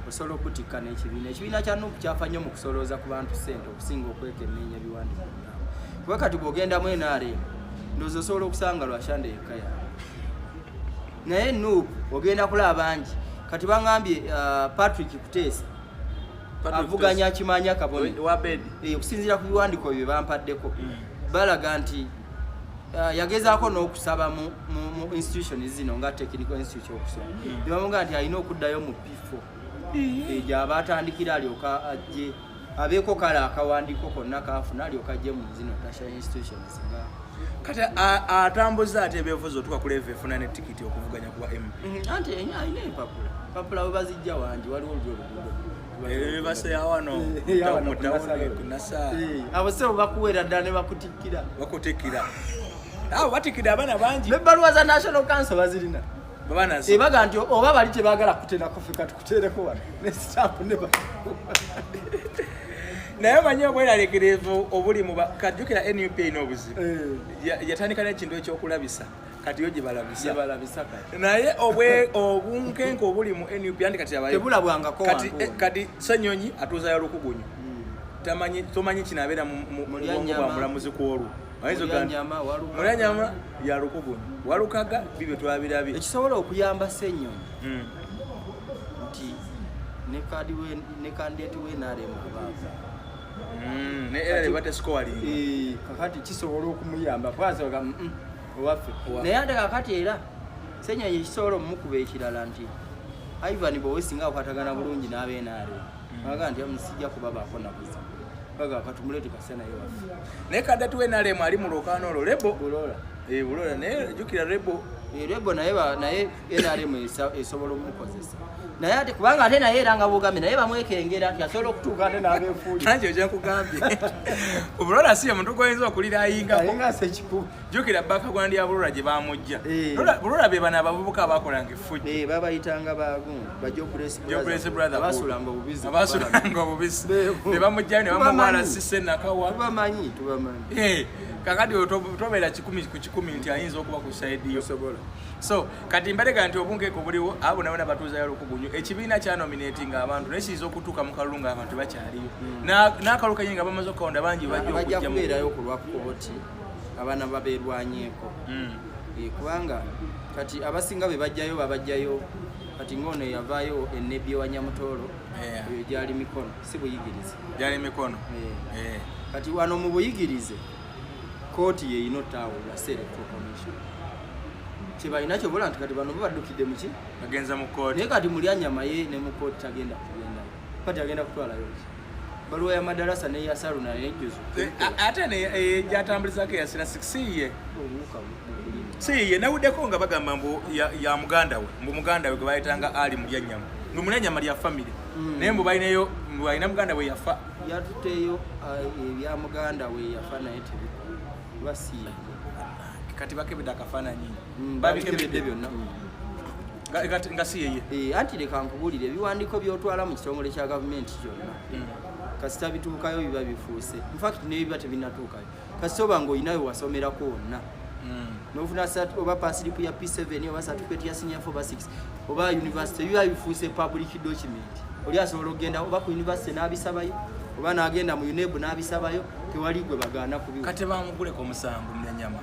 osobola okutikka n'ekibiina. Ekibiina kya NUP kyafa nnyo mu kusolooza ku bantu ssente okusinga okwekenneenya ebiwandiiko byabwe, kuba kati bw'ogendamu NRM ndowooza osobola okusanga Lwashande yekka yaabwe, naye NUP ogenda kulaba bangi. Kati baŋŋambye Patrick Kuteesa Patrick avuganya akimanya kabonero. Wa bedi. Okusinziira ku biwandiiko bye bampaddeko, balaga nti yagezaako n'okusaba mu institution zino nga Technical Institute okusoma, ne bamugamba nti alina okuddayo mu P4 gyaba atandikira, alyoka ajje abeeko kale akawandiiko konna kaafuna, alyoka ajje mu zino tertiary institutions nga Kati atambuza ate ebyobufuzi otuuka ku level efuna ne tikiti okuvuganya kuba MP. Anti alina empapula, empapula we bazijja wangi, waliwo oluli oluguudo. Baseya wano Wano mu ku tawuni. Nasalo. Ku Nasa. Abo sebo bakuweera ddala ne bakutikkira. Bakutikkira, abo batikkidde abaana bangi. N'ebbaluwa za National Council bazirina. Babanazo. Ebaga nti oba bali tebaagala kuterako, ffe katukuteereko wano ne sitampu ne Naye omanyi obweraliikirivu obuli mu kajjukira NUP erina obuzibu. Yatandika n'ekintu ekyokulabisa, kati yo gye balabisa. Gyebalabisa kati. Naye obunkenke obuli mu NUP anti kati abayo Tebulabwangako kati wantu wonna. Kati Senyonyi atuuzayo lukugunyu. Tamanyi, tomanyi kinabeera mu Mulya bwongo bwa nyama. mulamuzi ku olwo. Ayinza Mulya okugamba nti, nyama, Walukaga. Mulya nyama ya lukugunyu, Walukaga bibyo twabirabye. Ekisobola okuyamba Senyonyi nti ne candidate we NRM abaavu. Ne era batescoring. Kakati kisobola okumuyamba kwasoga owaffe. Owaffe. Naye ate kakati era Senyonyi kisobola omumukuba ekirala nti Ivan bwowe singa akwatagana bulungi n'abe NRM, aga nti sijja kubabaako nabuzibu, baga katumuleete kase naye waffe. Naye candidate we NRM ali mu lwokaano olwo Rebo. Bulola. Bulola, naye jjukira Rebo. Rebo naye naye NRM esobola omukozesa, naye ate kubanga ate naye era nga bwogambye naye bamwekengera nti asobola okutuuka ate n'abeefuuli. Nanti ekyo nkugambye, Bulola si ye muntu gwoyinza okulirayingako. Naye nga sekikuba. Jjukira background ya Bulola gye bamujja. Bulola be bano abavubuka abakolanga effujjo. Babayitanga bagundi bajopress. Jopress Brotherhood. Abasulanga obubisi. Abasulanga obubisi. Beebo. Ne bamugjayo ne Tubamanyi. bamumwala sise nakawa. Tubamanyi, tubamanyi. Kakati tobeera 100% nti ayinza okuba ku side yo. Osobola. So kati mbalega nti obunkeeko buliwo, abo bonna bonna batuuzayo lukugunyu. Ekibiina kyanominatinga abantu, naye kiyinza okutuuka mu kalulu nga abantu bakyaliyo. N'akalulu kenyini nga bamaze okukalonda, bangi bajja Bajja okujja kubeerayo ku lwa kooti abaana babeerwanyeeko. Kubanga kati abasinga be bajjayo babajjayo kati ng'ono eyavaayo enebbi wa Nyamutoolo, oyo gyali mikono, si buyigirize. Gyali mikono. Kati wano mu buyigirize kooti yeyina otaawulula si Electoral Commission kyebalina kyobola nti kati bano babaddukidde muki. Bagenza mu kooti. Naye kati mulya nyama ye ne mu kooti tagenda kugendayo, kati agenda kutwalayo ki? Baluwa ya madarasa neyasaluna nejjuzo. Ate ne gyatambulizako eyasira si ye. Obuwuka bukulima. Si ye, nawuddeko nga bagamba mbu ya muganda we, mbu muganda we gwe bayitanga Ali Mulyanyama, mbu Mulyanyama lya family. Naye mbu balinayo, mbu alina muganda we yafa. Yatutteyo ebya muganda we yafa, naye tebikola kuba si ye. Kati bakebedde akafaananyi? Babikebedde byonna. Nga si yeye. Anti leka nkubuulire, ebiwandiiko by'otwala mu kitongole kya gavumenti kyonna kasita bituukayo biba bifuuse, infact nebiba tebinatuukayo, kasita oba ng'olinayo wasomerako wonna nofuna oba pay slip ya P7 oba certificate ya senior 4 oba 6 oba university, biba bifuuse public document. Oli asobola okugenda oba ku university n'abisabayo, oba n'agenda mu UNEB n'abisabayo, tewali gwe bagaana kubiwa. Kati bamuguleko omusango Mulyanyama.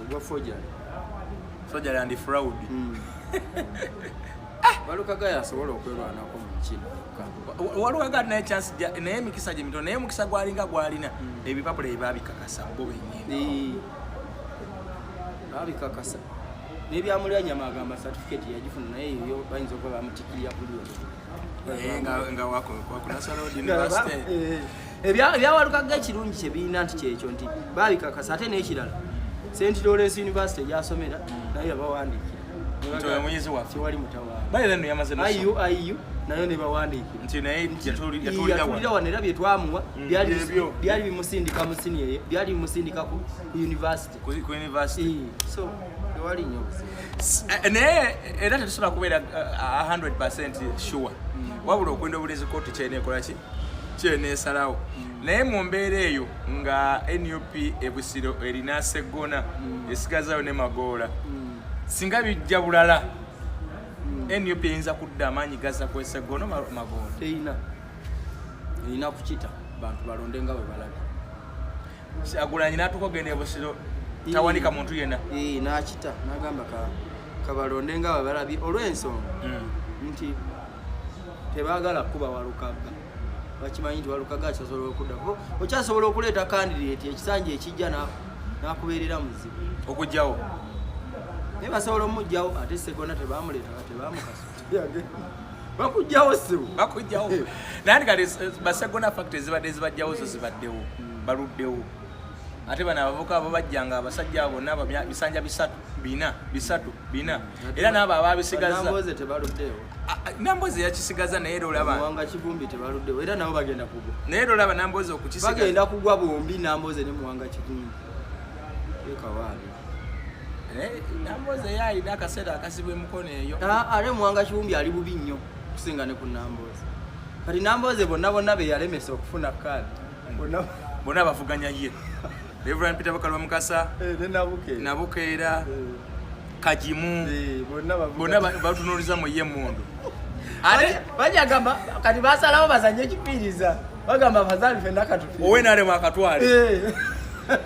Ogwa forgery. Forgery and fraud. Walukaga yasobola okwerwanako mu kino. Walukaga naye chance naye emikisa gye mitono, naye omukisa gwalinga gwalina ebipapula ebabikakasa bo bennyini. Babikakasa n'ebyamulyanyama, agamba certificate yagifuna, naye eyo bayinza okuba bamutikirira kuli. Nga wako ku National University. Ebyawalukaga ekirungi kyebirina nti kyekyo nti babikakasa, ate n'ekirala St Lawrence University gyasomera naye yabawandiikira. Nti oyo muyizi waffe. Tewali mutawaana. Baire nno yamaze nosoma. IUIU nayo nebawandiikira nti naye yatuulira yatuulira wano, era byetwamuwa Byebyo. byali bimusindika mu senior ye, byali bimusindika ku university. Ku university. So tewali nnyo buzibu. Naye era tetusobola kubeera 100% sure, wabula okwenda obulenzi kooti kyerina ekola ki kyeneesalawo. Naye mu mbeera eyo nga NUP ebusiro erina Seggona, esigazayo ne Magoola, singa bijja bulala, NUP eyinza kudda amaanyi gaza ku Seggona, Magoola? Terina, erina kukita bantu balonde nga bwe balabye. Agulanyi n'atuuka ogenda ebusiro tawanika muntu yenna. N'akita n'agamba kabalonde nga bwe balabye, olw'ensonga nti tebaagala kuba Walukaga. Bakimanyi nti Walukaga akyasobola okuddako, okyasobola okuleeta candidate ekisanja ekijja n'akubeerera muzibu. Okugjawo. Naye basobola omugjawo, ate Segona tebamuleeta, tebamukasa, bakugjawo ssebo. Bakugjawo, naye kati basegona fact ezibadde zibajjawo zo zibaddewo, baluddewo. Ate bano abavubuka abo bajjanga, abasajja abo bonna bisanja bisatu bina bisatu bina, era n'abo ababisigaza. Namboze tebaluddewo. Namboze yakisigaza, naye era olaba Muwanga Kivumbi tebaluddewo, era nabo bagenda kugwa. Naye era olaba Namboze okukisigaza. Bagenda kugwa bombi, Namboze ne Muwanga Kivumbi, ekawaali. Namboze ye alina akaseera akasibwa emikono eyo. Ate Muwanga Kivumbi ali bubi nnyo okusinga ne ku Namboze. Kati Namboze bonna bonna be yalemesa okufuna kaadi bonna. Bonna bavuganya ye, Reverend Peter Bakalwa Mukasa. Ne Nabukeera. Nabukeera, Kagimu. Bonna bavuga. Bonna batunuuliza mu ye emundu ate. Bajagamba kati basalawo bazanye ekifiiriza, bagamba afazaali fenna katufiiriza. Owenaremu akatwale.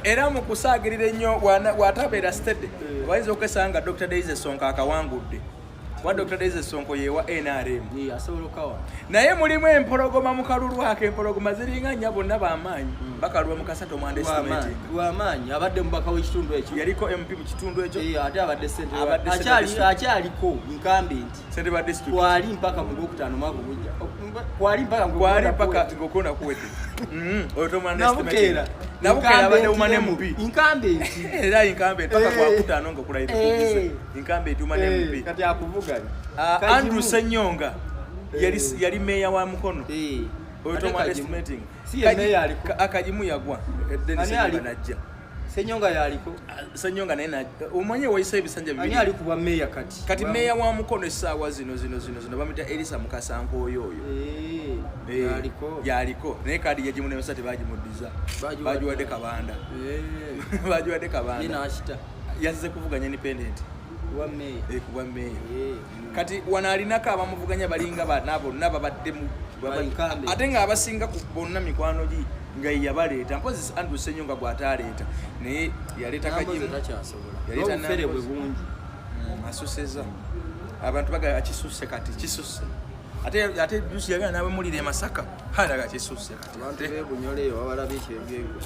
Era mu kusaagirira ennyo bw'atabeera steady, bayinza okwesanga nga Dr Daisy Sonko akawangudde, kuba Dr Daisy Sonko yewa NRM. Asobola okawa. Naye mulimu empologoma mu kalulu ako, empologoma ziringa nnya, bonna bamaanyi. Bakalwa Mukasa tomwunderestimating. Lwamaanyi, abadde mubaka w'ekitundu ekyo. Yaliko MP mu kitundu ekyo. Ate abadde ssentebe Abadde ssentebe district. Akyaliko incumbent. Ssentebe wa district. Kwali mpaka mu gwokutaano mwaka ogujja, kwali mpaka mu Kwali gwokutaano. Paka ng'okulonda kuwedde. Oyo tomwunderestimating. Nabukeera. Nabukeera abadde woman MP. Incumbent. Era incumbent paka gwakutaano nga okulayira kugize, incumbent woman MP. Kati akuvuganya. Andrew Senyonga yali meeya wa Mukono. Oyo Ate tomwunderestimating. Si ye meeya aliko? Akajimu yagwa. Dennis Ani Senyonga aliko? najja. Senyonga yaliko. Senyonga naye najja. Omanye wayisa ebisanja Ani bibiri. ali ku bwa meeya kati? Kati meeya wa Mukono essaawa zino zino zino zino bamuyita Elisa Mukasa Nkooyo oyo. Yaliko. Yaliko, naye kaadi yagimunemesa, tebagimuddiza. Bagiwadde. Bagiwadde Kabanda. Bagiwadde Ye Kabanda. n'akita. Yazze kuvuganya independent. Wa meeya. Ku bwa meeya. Kati wano alinako abamuvuganya balinga bana, bonna babadde mu Ba incumbent. Ate ng'abasinga ku bonna mikwano gi nga ye yabaleeta, mpozi Andrew Senyonga gw'ataaleeta, naye yaleeta Namboze Kagimu. takyasobola. Yaleeta N'obufere bwe Namboze. bungi. Asuseza abantu bagala kisusse, kati kisusse. Ate jusi yagala n'abamulira e Masaka halaga kisusse kati. Abantu b'ebunyolo eyo babalabye ekyebyeggwa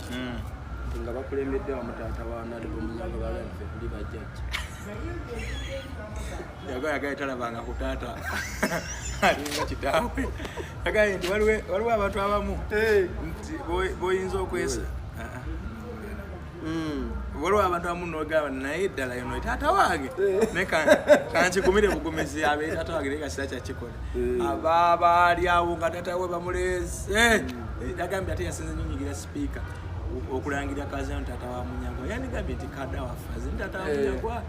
nga bakulembedde wamu taata wa Nalebo Munyago, balabye tuli bajjajja. Yagala talabanga ku taata alinga kitaawe. Yagaye nti waliwo abantu abamu nti boyinza okwesa. Ah, ah. Waliwo abantu abamu nogamba naye ddala yono taata wange, naye kankigumire bugumizi abe taata wange, naye kasira kyakikola. Abaaba ali awo nga taata we bamuleese. Yagambye ate yasinze nyinyigira sipiika okulangira kazano taata wa Munyagwa. Yandigambye nti kada waffe aze taata wa Munyagwa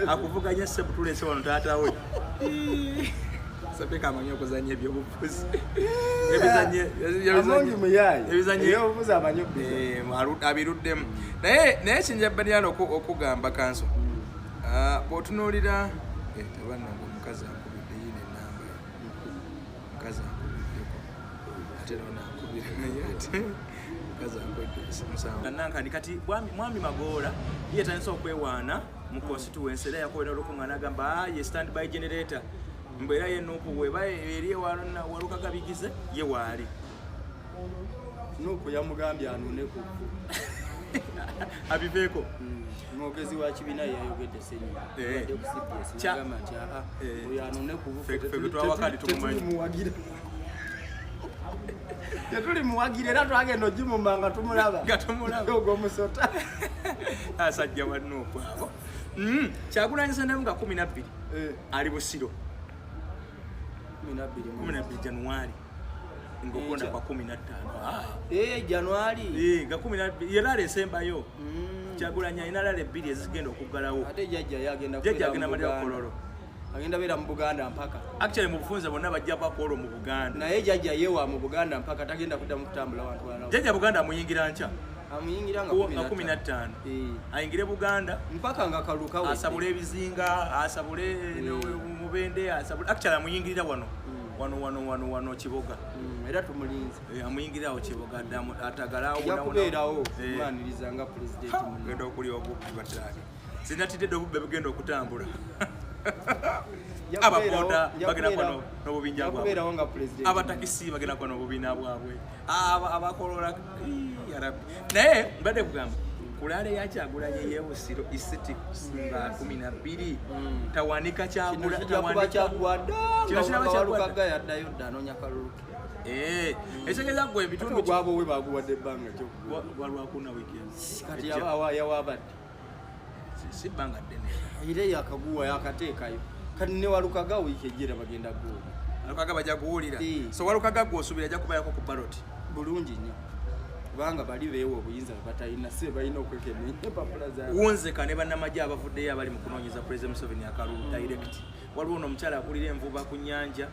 akuvuganya sebutulese wano taata we. Sipiika amanyi okuzanya ebyobufuzi. Amongi muyayi. Ebizanye Ebyobufuzi amanyi okubizanya. Abiruddemu, naye kinja banyala okugamba kanso. Bw'otunuulira, tebannanga omukazi ankubidde yiino enamba. Omukazi ankubiddeko, ate nonankubira, naye ate omukazi ankwedde musanvu. Nankani kati mwami Magoola ye yatandise okwewaana mu constituency, era yakobera olukuŋŋaana agamba, "Ah, ye stand by generator." Mbu era ye NUP weba eri Walukaga bigize, ye waali. NUP yamugambye anuune ku vvu. Abiveeko. Mwogezi wa kibiina yayogedde, Senyi abadde ku CBS, nagamba nti aa, oyo anuune ku vvu. Ffe gwe twawakali tumumanyi. Tetulimuwagira, tetulimuwagira, era twagenda ogimuma nga tumulaba. Nga tumulaba. Ogwomusota. Asajja wa NUP abo. Kyagulanyi Ssentamu nga 12 ali Busiro. 12. 12 Januari, ngaokulonda Enkya. kwa 15. Ah. Januari. Nga 12 ye rally esembayo. Kyagulanyi alina rally ebbiri ezigenda okuggalawo. Ate jjajja ye agenda Jjajja kubeera agenda mu malira Buganda. Kololo. Agenda beera mu Buganda mpaka. Actually, mu bufunze bonna bajja bakwolwo mu Buganda. Naye jjajja yewa mu Buganda mpaka, tagenda kuddamu kutambula wantu walala. Jjajja Buganda amuyingira nkya. Amuyingira nga nga 15. Ayingire Buganda. Mpaka nga kaluka wedde. Asabule ebizinga, asabule Mubende, asabule. Actually, amuyingirira wano wano wano wano wano Kiboga. Era tumulinze. Amuyingirira awo Kiboga, addamu atagalawo. Ajja kubeerawo kumwaniriza nga pulezidenti munne. Genda okulya obubbi batake, sinatidde dde obubbi bugenda okutambula. Ajja Ababoda ajja bagenda kuba n'obubinja ajja bwabwe. kubeerawo nga pulezidenti. Abatakisi bagenda kuba n'obubiina bwabwe. Abakolola. Ii, ya Rabbi. Naye mbadde kugamba ku rally ya Kyagulanyi ey'Ebusiro isiti nga 12 tawanika. Kino Kyagula kijja kuba tawanika. kyagwadda. Kino kiraba nga kyagwadda. Walukaga yaddayo dda anoonya kalulu ke. Ekitegeeza gwe Ate ebitundu ogwabo we baguwadde ebbanga kyokuguwa. Walwakuna weekend. Kati Ejja. yawabadde. Si bbanga ddene. Era yakaguwa, yakateekayo. Kati ne Walukaga wiiki ejjera bagenda guwa. Walukaga bajja kuwulira. So Walukaga gwe osuubira ajja kubayako ku ballot? Bulungi nnyo, kubanga bali beewa obuyinza bwe batalina, si balina okwekenneenya empapula zaabwe. Wunzeka ne bannamagye abavuddeyo abali mu kunoonyeza President Museveni akalulu direct. Waliwo ono omukyala akulira envuba ku nnyanja,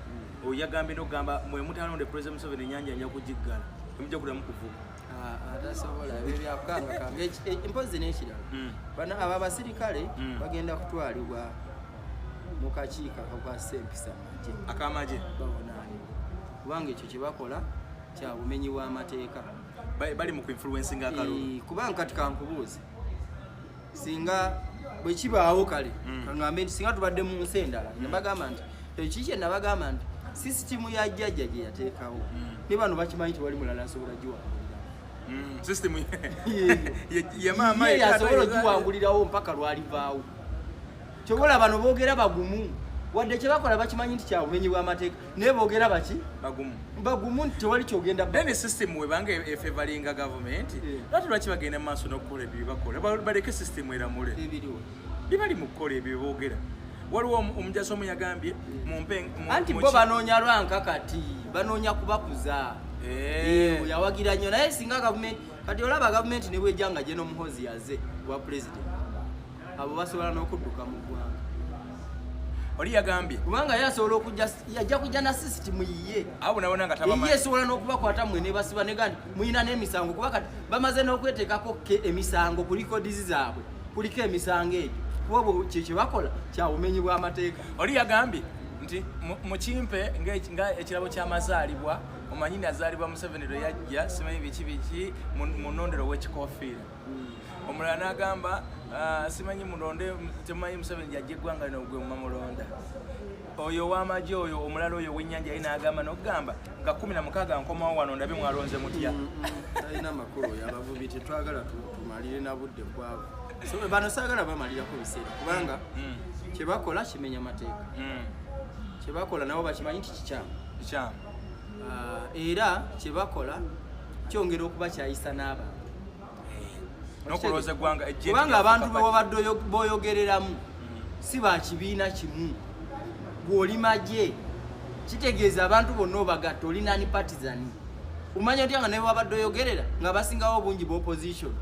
oyo yagambye n'okugamba, mwe mutalonde President Museveni, ennyanja nja kugiggala, temujja kuddamu kuvuba. Ah, atasobola ebyo byakukanga kanga. Mpozi n'ekirala, bano abo abasirikale bagenda kutwalibwa mu kakiiko akakwasa empisa magye. Akamagye. Bavunaanibwa, kubanga ekyo kye bakola kya bumenyi bw'amateeka. Bali mu kuinfluencinga akalulu. Kubanga kati kankubuuze, singa bwe kibaawo, kale kaŋŋambe nti singa tubadde mu nsi endala, nabagamba nti ekiki kye nabagamba nti sisitimu ya jjajja gye yateekawo, ne bano bakimanyi, tewali mulala asobola giwangulira. System ye maama. Ye yasobola ogiwangulirawo mpaka lwalivaawo. Kyobola bano boogera bagumu, wadde kyebakola bakimanyi nti kyabumenyi bw'amateeka, naye boogera baki? Bagumu. Bagumu nti tewali kyogenda. Then system webanga efavoringa government, lwaki bagenda mu maaso n'okukola ebyo byebakola? Baleke system eramule. Ebiriwo. Bibali mu kukola ebyo byeboogera. Waliwo omujasi omu yagambye mumpe Anti bo banoonya lwanka, kati banoonya kubakuza. Yawagira nnyo, naye singa gavumenti, kati olaba gavumenti ne bwejja nga General Muhoozi yaze bwa pulezidenti, abo basobola n'okudduka mu ggwanga. Oli yagambye Kubanga ye asobola okujja, yajja kujja na sisitimu yiye. Abo bonabona nga Eyiye tabamanyi. esobola n'okubakwata mmwe nebasiba, nega nti muyina n'emisango, kuba kati bamaze n'okweteekako ke emisango ku records zaabwe, kuliko emisango egyo, kuba kye kyebakola kya bumenyi bw'amateeka. Oli yagambye nti mukimpe nga ekirabo ky'amazaalibwa, omanyi nazaalibwa Museveni lwe yajja, simanyi biki biki, munondero w'ekikofiira. Omulala n'agamba, "Ah, simanyi mulonde, temumanyi Museveni yajja eggwanga lino gwe mumamulonda." Oyo ow'amagye, oyo omulala, oyo ow'ennyanja ye n'agamba n'okugamba nga 16 nkomawo wano ndabe mwalonze mutya. Talina makulu oyo. Abavubi tetwagala tumalire na budde kwabo. So, bano saagala bamalirako biseera, kubanga kyebakola kimenya mateeka. Kyebakola nabo bakimanyi nti kikyamu. Kikyamu. Ah, era kyebakola kyongera okuba kyayisa n'abantu. N'okulowooza eggwanga ejje nti Kubanga abantu lyafuuka. bewabadde boyogereramu si ba kibiina kimu. Bw'oli magye, kitegeeza abantu bonna obagatta, oli nani partisan. Omanya otya nga naye wabadde oyogerera nga basingawo obungi b'opposition?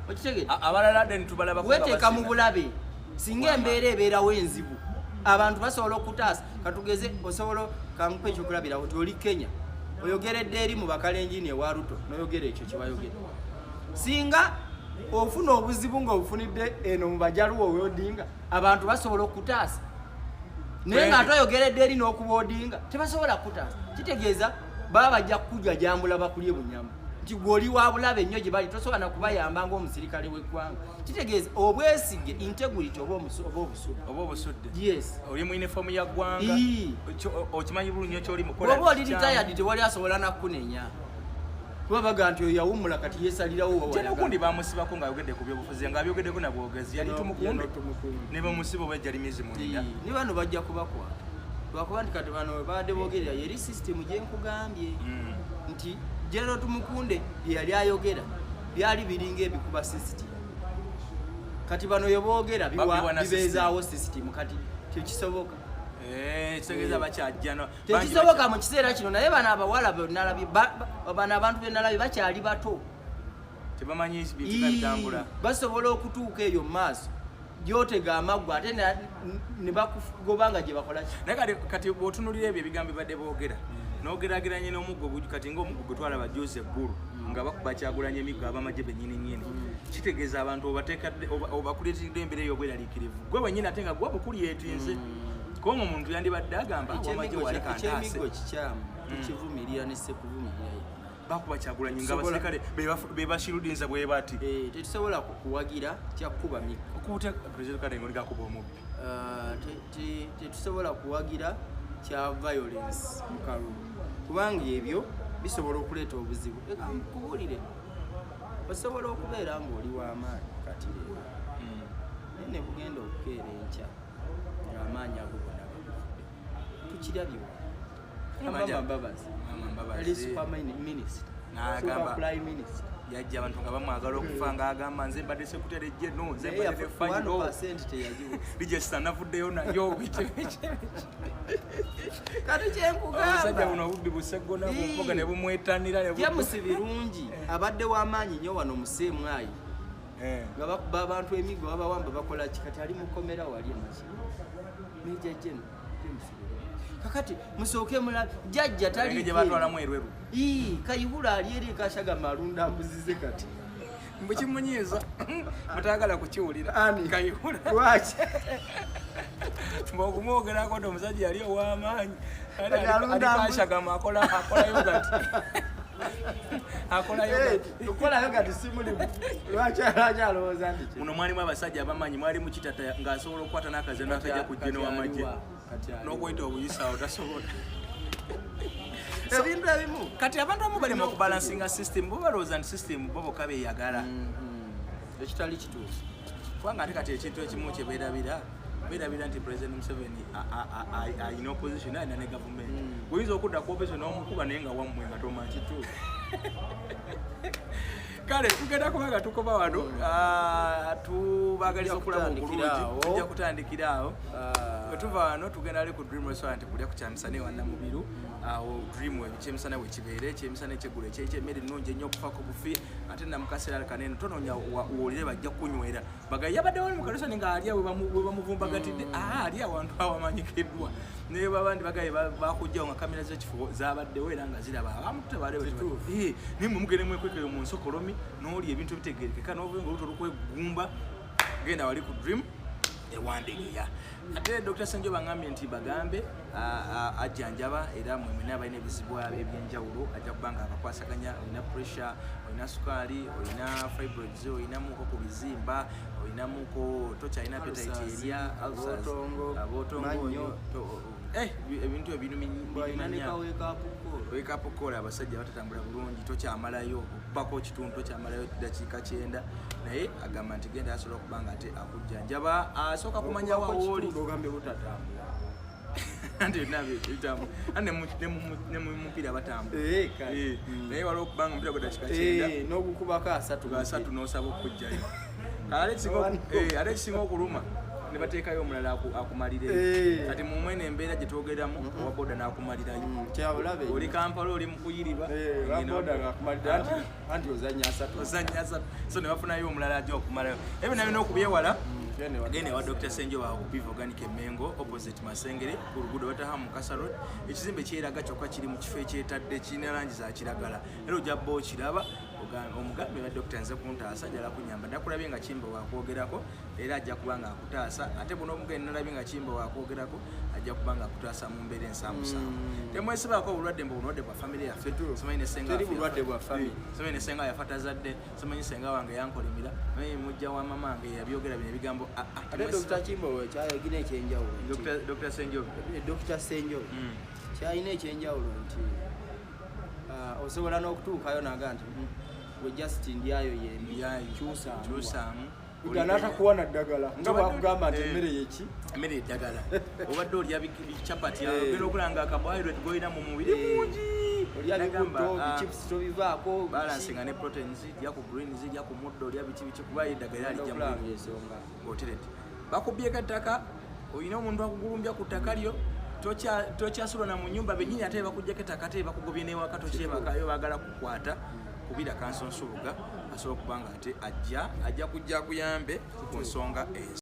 Okitegeera? Abalala then tubalaba Weteeka mu bulabe. Singa embeera ebeerawo enzibu, abantu basobola okutaasa. Katugeze osobola, kankupa ekyokulabirawo nti oli Kenya, oyogeredde eri mu Bakalenjini ewa Ruto, noyogera ekyo kyebayogera, singa ofuna obuzibu ng'obufunidde eno mu Bajaluwo owodinga, abantu basobola okutaasa. Naye nga atoyogeredde eri n'okuboodinga tebasobola kutaasa. Kitegeeza baba bajja kukujajambula bakulye bunyama. Nti gwe oli wa bulabe nnyo gye bali, tosobola na kubayamba ng'omusirikale w'eggwanga. Kitegeeza obwesige, integrity oba obusudde. Oba obusudde. Yes. Oli mu uniform ya ggwanga. Okimanyi bulungi nnyo ky'oli mukola. Bw'oba oli retired tewali asobola na kukunenya. Kuba baga nti oyo yawummula kati yeesalirawo. Jeno gundi bamusibako ng'ayogedde ku byobufuzi, ng'abyogeddeko na bwogezi. Yali Tumukunde ne bamusiba oba ejjali myezi 9. Ne bano bajja kubakwata. Lwakuba nti kati bano babadde boogerera yeri system gye nkugambye. Nti General Tumukunde bye yali ayogera byali biringa ebikuba system. Kati bano ye boogera bibeezaawo system, kati tekisoboka. Kitegeeza bakyajja. Tekisoboka mu kiseera kino, naye bano abawala bennalabye, bano abantu bennalabye bakyali bato. Tebamanyi bintu bitambula. Basobola okutuuka eyo mu maaso gy'otega amaggwa ate ne bakugoba nga gye bakola ki. Naye kati bw'otunuulira ebyo ebigambo bibadde boogera, n'ogeraageranya n'omuggo kati ng'omuggo gwe twalaba juzi eggulu nga bakuba Kyagulanyi emiggo ab'amagye bennyini nnyini. Kitegeeza abantu obakuleetedde embeera ey'obweraliikirivu. Gwe wennyini ate nga gwe obukulyetinze. Kubanga omuntu yandibadde agamba awamagye wali kantaase. Ekyemiggo kikyamu, tukivumirira ne ssekuvumirira. Bakuba Kyagulanyi nga abaserikale be bashirudinza bwe bati. Tetusobola kuwagira kyakukuba miggo. Okuta President Kadengo ngakuba omubbi. Tetusobola kuwagira kya violence mu kalulu. Kubanga ebyo bisobola okuleeta obuzibu. Eka nkubuulire, osobola okubeera ng'oli w'amaanyi kati leero. Naye ne bugenda okukeera enkya ng'amaanyi ago gonna gakufudde. Tukirabye wano. Mbabazi. Ali super minister. Super prime minister. Yajja abantu nga bamwagala okufa ng'agamba nze mbadde secretary general, nze mbadde final. 1% teyagiwa. Register navuddeyo nayo biki. Kati kyenkugamba. Omusajja buno obubbi buseggona bumpoga ne bumwetanira ne James Birungi abadde w'amaanyi nnyo wano mu CMI. Nga bakuba abantu emiggo babawamba bakola ki, kati ali mu kkomera wali emakina. Major General James Birungi. Kakati musooke mulabe jjajja tali gye batwalamu erweru. Kayihura ali eri Kashaga malunda mbuzize kati. Mbukimunyiiza mutaagala kukiwulira. Ani? Kayihura. Lwaki? Ng'okumwogerako nti omusajja yali ow'amaanyi. Ali Kashagama akola yogurt. Akola yogurt. Okukola yogurt si mulimu. Lwaki alowooza nti ki? Muno mwalimu abasajja abamanyi, mwalimu Kitata ng'asobola okukwata n'akazi n'akajja ku jjeno w'amagye. N'okweta obuyisaawo tasobola. Ebintu ebimu. Kati abantu abamu bali mu okubalansinga system, bo balowooza nti system bo bokka beeyagala. Ekitali kituufu. Kubanga ate kati ekintu ekimu kye beerabira, beerabira nti President Museveni alina opposition alina ne gavumenti. Oyinza okudda ku opposition n'omukuba naye nga wammwe nga tomanyi. Kituufu. Kale tugenda kuba nga tukoma wano, tubaagaliza okulaba obulungi, tujja kutandikira awo. Bwe tuva wano tugenda ali ku Dream Restaurant kulya ku kyamisana ewa Namubiru. Awo Dream ekyemisana we kibeere, ekyemisana ekyeggulo ekyemmere ennungi ennyo okufaako bufi, ate namukaseera kanene tonoonya w'olire bajja kukunywera. Bagaye yabadde wali mu kalesoni ng'alya we bamuvumbagatidde, ali awantu awamanyikiddwa. Naye babandi bagaye bakujjawo nga kamera z'ekifo zaabaddewo era nga ziraba abamu tebalebe. Naye mmwe mugende mwekwekeyo mu nsokolomi n'olya ebintu ebitegeerekeka n'ovuga ng'olubuto lukwegumba, genda wali ku Dream ewandegeya. Ate Dr. Ssenjoba ngambye nti bagambe ajjanjaba era mwe mwenna abalina ebizibu eby'enjawulo ajja kuba nga abakwasaganya. Olina pressure, olina sukaali, olina fibroids, olinamuko ku bizimba, olinamuko tokyalina appetite erya, ulcers, abotongo, ebintu ebinumya. Wake up call, abasajja batatambula bulungi, tokyamalayo okubako kitundu, tokyamalayo dakiika 90. Naye agamba nti genda asobola okuba nga ate akujjanjaba, asooka kumanya wa wooli. Ogambye butatambula. Anti byonna bitambula. Anti ne mu mupiira batambula. Naye waliwo okuba nga omupiira gwa dakiika 90. N'ogukubako asatu. Asatu n'osaba okujjayo. Ate ekisinga okuluma ne bateekayo omulala akumalire. Kati mu mwene embeera gye twogeramu owa boda n'akumalirayo. Kyabulabe. Oli Kampala oli mu kuyiriba. Owa boda ng'akumalira anti ozannya asatu. Ozannya asatu. So ne bafunayo omulala ajja okumalayo. Ebyo nabyo n'okubyewala. Genda ewa Dr. Ssenjoba ku Bivo Organic Mengo opposite Masengere ku luguudo Wataha Mukasa Road. Ekizimbe kyeraga kyokka kiri mu kifo ekyetadde kirina langi za kiragala. Era ojja bba okiraba omugambe wa Dr. nze kuntaasa njala kunyamba. Nakulabye nga Kimbo wakwogerako era ajja kuba nga akutaasa. Ate buno omugende nalabye nga Kimbo wakwogerako ajja Ajja kuba nga akutaasa mu mbeera ensaamusaamu. Temwesibaako obulwadde mbu obulwadde bwa famire yaffe. Simanyi ne senga Teri waffe bulwadde yafa. bwa family. Simanyi ne senga yafa tazadde, simanyi senga wange yankolimira, simanyi mujja wa mama wange yabyogera bino ebigambo. Ah, ah, Ate Dr. Kimbowa kyayogina ekyenjawulo nti- Dr. Senjobi. Dr. Senjobi kyalina ekyenjawulo nti osobola n'okutuukayo naga nti we just ndyayo yembi, Ndyayo. kyusaamu." Kyusaamu. N'atakuwa na ddagala nga bwakugamba nti Eh. emmere yeki. Emmere eddagala. Obadde olya bicapati, Eh. ogenda okulaba nga carbohydrate golina mu mubiri mungi. Olya Nagamba, bibutto, bichips tobivaako. Balancinga ne proteins, lya ku greens, lya ku muddo, lya biki biki, kuba eddagala lijja mu okulanga ensonga. Ng'oteredde, bakubyeko ettaka, olina omuntu akugulumbya ku ttaka lyo, tokyasula na mu nyumba bennyini, ate bakuggyako ettaka, ate bakugobye n'ewaka, tokyebakayo, baagala kukwata. Kubira Kansonsubuga, asobola okuba nga ate ajja kujja akuyambe ku nsonga ezo.